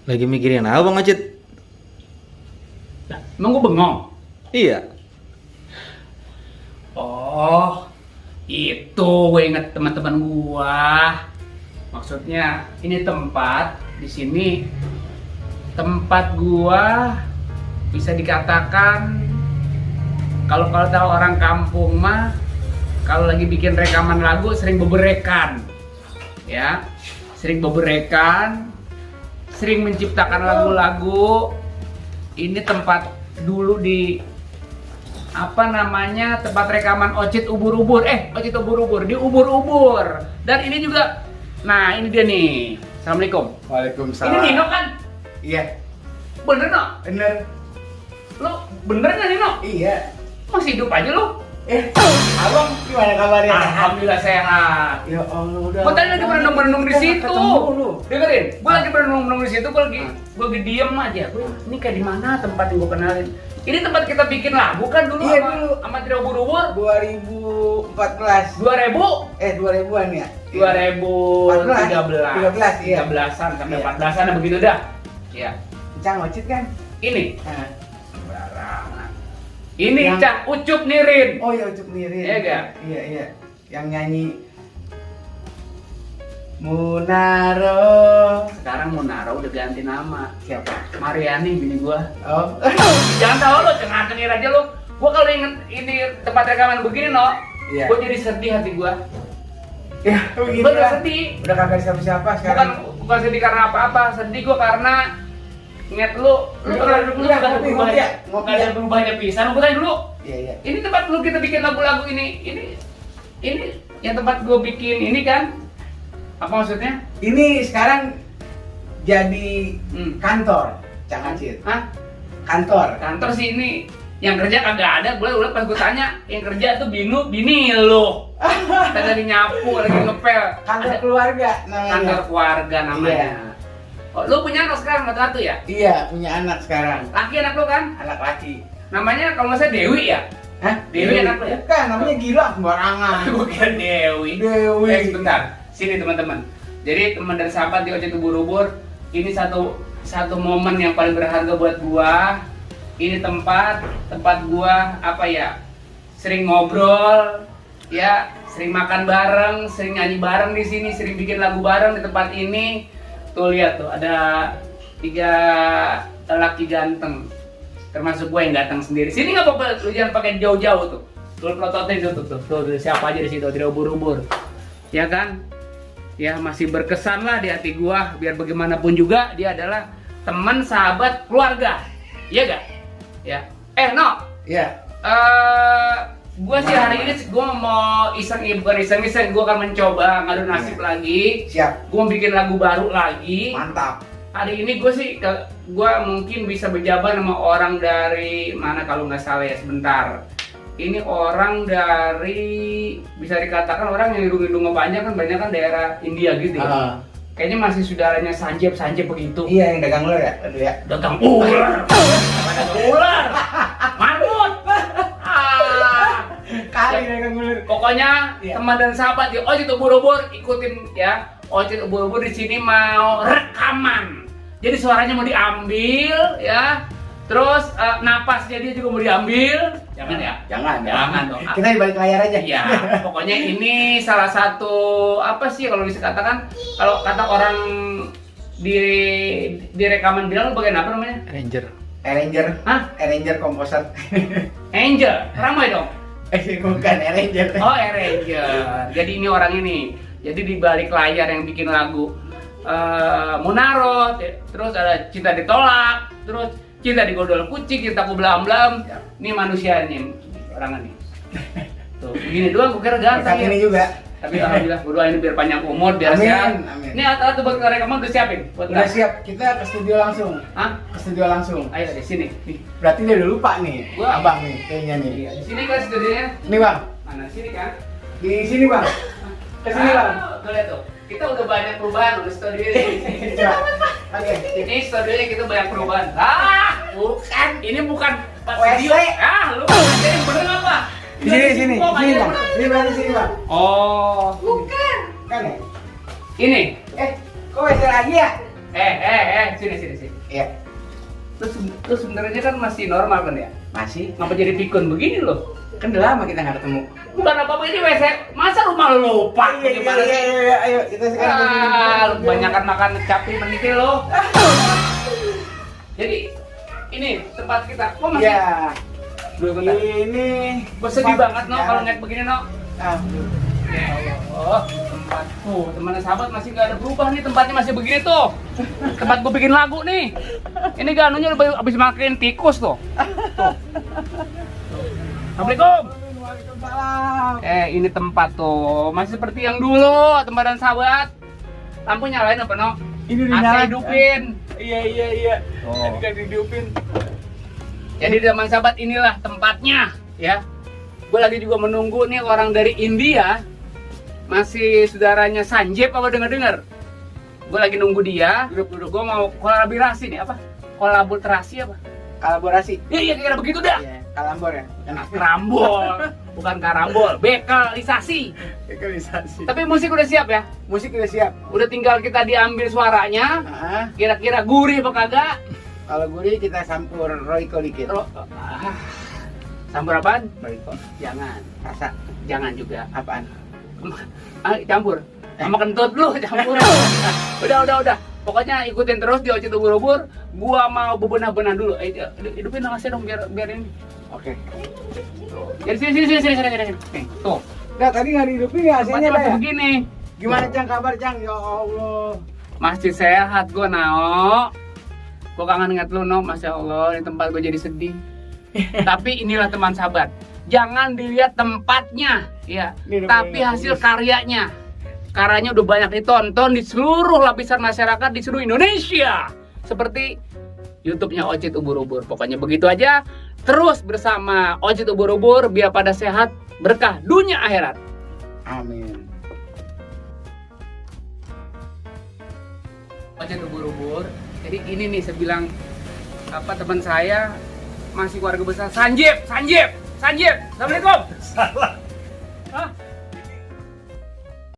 Lagi mikirin apa Bang Acit? Emang gue bengong? Iya. Oh, itu gue inget teman-teman gua. Maksudnya ini tempat di sini tempat gua bisa dikatakan kalau tahu orang kampung mah kalau lagi bikin rekaman lagu sering beberekan. Ya, sering beberekan, sering menciptakan lagu-lagu. Ini tempat dulu di apa namanya tempat rekaman Ocit Ubur-Ubur Ocit Ubur-Ubur di Ubur-Ubur. Dan ini juga, nah ini dia nih. Assalamualaikum. Waalaikumsalam. Ini Nino kan? Iya, Bener no? bener. Lo bener nggak Nino? Iya. Masih hidup aja lo? Abang gimana kabarnya? Alhamdulillah sehat. Ya Allah, udah. Gue tadi lagi berenung-berenung di situ. Ketemu lu. Dengerin, gue lagi berenung-berenung di situ. Gue lagi diem aja. Ini kayak di mana tempat yang gue kenalin? Ini tempat kita bikin lagu kan dulu Iya, sama dulu. sama Trio Ubur-Ubur. 2014. 2000 2000-an ya? 2013 13, iya. 13-an sampai Iya. 14-an begitu dah. Ya. Cang Ocit kan? Ini Nah. sembarangan. Ini Yang- Cak Ucup Nirin. Oh iya, Ucup Nirin. Iya nggak? Iya, iya. Yang nyanyi Munaro. Sekarang Munaro udah ganti nama. Siapa? Mariani bini gua. Oh. Jangan tahu lo, cengar-cengir aja lo. Gua kalau inget ini tempat rekaman begini no, Iya. gua jadi sedih hati gua. Ya, begitu Bener lah. sedih. Udah kagak siapa-siapa sekarang. Bukan sedih karena apa-apa, sedih gua karena inget lu pernah Ngopi ya, ngopi ya. nggak ada berubahnya pisan. Gua tanya dulu, Iya, iya. ini tempat lu kita bikin lagu-lagu ini yang tempat gua bikin ini kan? Apa maksudnya? Ini sekarang jadi kantor, Cang Acit. Hah? Kantor. Kantor sih ini yang kerja kagak ada. Gue pas gue tanya yang kerja tuh bini lo. Kita lagi nyapu, lagi ngepel. Kantor Ada keluarga namanya. kantor keluarga namanya. Iya. Oh, lu punya anak sekarang satu ya? Iya, punya anak sekarang. Laki anak lu kan? Anak laki. Namanya kalau nggak salah Dewi ya? Hah? Dewi anak lo ya? Bukan, namanya gila sembarangan. Gue kira Dewi. Dewi. Sebentar. Sini teman-teman. Jadi teman dan sahabat di Ocit Ubur-Ubur, ini satu momen yang paling berharga buat gua. Ini tempat gua apa ya? Sering ngobrol, ya, sering makan bareng, sering nyanyi bareng di sini, sering bikin lagu bareng di tempat ini. Tuh lihat tuh, ada 3 laki ganteng. Termasuk gue yang datang sendiri. Sini nggak apa-apa, lu jangan pakai jauh-jauh tuh. Lu pelototin tuh, siapa aja di situ, tidak ubur-ubur. Ya kan? Ya masih berkesan lah di hati gua. Biar bagaimanapun juga dia adalah teman, sahabat, keluarga. Iya gak? Ya. No. Iya. Gua sih hari ini gua mau bukan iseng-iseng, gua akan mencoba ngadu nasib lagi. Siap. Gua bikin lagu baru lagi. Mantap. Hari ini gua mungkin bisa berjabat sama orang dari mana kalau nggak salah ya, sebentar. Ini orang dari, bisa dikatakan orang yang hidung-hidungnya banyak kan daerah India gitu ya. Kayaknya masih saudaranya Sanjep begitu. Iya, yang dagang ular ya? Aduh ya. Dagang ular. Dagang ular. Marmut. Kali dagang ular. Pokoknya Iya. teman dan sahabat di Ocit Ubur-Ubur ikutin ya. Ocit Ubur-Ubur di sini mau rekaman. Jadi suaranya mau diambil ya. Terus napasnya dia juga mau diambil. Jangan ya. Jangan dong. Kita di balik layar aja. Ya, pokoknya ini salah satu apa sih kalau bisa katakan, kalau kata orang di rekaman bilang lu bagian apa namanya? Ranger. Arranger. Hah? Arranger komposer. Angel, ramai dong. Bukan arranger. Oh, arranger. Jadi ini orang ini. Jadi di balik layar yang bikin lagu Munaro, terus ada Cinta Ditolak, terus Cinta Digodol Kucing, Cinta Ku Belam-belam. Ini manusia ini, orang ini. Tuh, begini doang gue kira ganteng Saat ya. ini juga. Tapi alhamdulillah berdoa ini biar panjang umur, biar Amin, sehat. amin. Ini alat-alat buat rekaman udah siapin? Buat Udah nggak? siap. Kita ke studio langsung. Hah? Ke studio langsung. Ayo di sini. Nih. Berarti dia udah lupa nih. Gua- Abang nih kayaknya nih. Iya, di sini kan studionya. Nih bang. Mana sini kan? Di sini bang. Ke sini bang. Tuh lihat tuh. Kita udah banyak perubahan di studio ini. Coba. Oke. Ini studionya kita banyak perubahan. Bukan. Ini bukan pas WC. studio. Lu ngajarin bener apa? Di sini, sini, Kok sini ngajarin bang. bener? Ini berarti sini bang. Oh. Kan ya? Ini. Kok WC lagi ya? Sini. Iya. Lu sebenarnya kan masih normal kan ya? Masih. Ngapa jadi pikun begini lo? Kan udah lama kita nggak ketemu. Bukan apa-apa ini WC. Masa rumah lu lupa? Gimana sih? Iya. Ayo kita sekarang. Lu kebanyakan makan capek meniti lo. Jadi ini tempat kita. Kok masih? Iya. Ini. Gue sedih banget no Ya. kalau ngeliat begini no. Ah, Oh, tempat tuh teman sahabat masih nggak ada berubah nih, tempatnya masih begini tuh. Tempat gue bikin lagu nih. Ini ganunya udah abis makin tikus tuh. Tuh. Assalamualaikum. Waalaikumsalam. Ini tempat tuh masih seperti yang dulu, teman dan sahabat. Lampu nyalain apa no? Ini AC dinyalain. hidupin. Iya. Oh. Kan dihidupin. Jadi teman sahabat inilah tempatnya ya. Gue lagi juga menunggu nih orang dari India. Masih saudaranya Sanjep apa dengar-dengar? Gue lagi nunggu dia, duduk-duduk. Gue mau kolaborasi nih apa? Kolaborasi apa? Kolaborasi. Iya kira begitu dah. Iya, kalambor ya. Karambol, bukan karambol, bekalisasi. Legalisasi. Tapi musik udah siap ya? Musik udah siap. Udah tinggal kita diambil suaranya. Ah, Kira-kira gurih apa kagak? kalau gurih kita campur Royco dikit. Sambur apaan? Royco. Jangan, Rasa jangan juga. apaan? Campur. Sama kentut lu campur. Udah. Pokoknya ikutin terus di Ocit Ubur-Ubur. Gua mau bebenah-benah dulu. Hidupin ngasih dong biar ini. Oke. Jadi sini. Nih, tuh. Nah, tadi nggak dihidupin ya Tempatnya AC-nya masih ya? begini. Gimana Cang kabar Cang? Ya Allah. Masih sehat gua Nao. Gua kangen ingat lu no, Masya Allah. Ini tempat gua jadi sedih. Tapi inilah teman sahabat. Jangan dilihat tempatnya, ya, Ini udah tapi mulai hasil bagus. karyanya. Karyanya udah banyak ditonton di seluruh lapisan masyarakat di seluruh Indonesia. Seperti YouTube-nya Ocit Ubur-Ubur. Pokoknya begitu aja. Terus bersama Ocit Ubur-Ubur biar pada sehat, berkah dunia akhirat. Amin. Ocit Ubur-Ubur. Jadi ini nih saya bilang apa teman saya masih keluarga besar Sanjep. Assalamualaikum. Salah.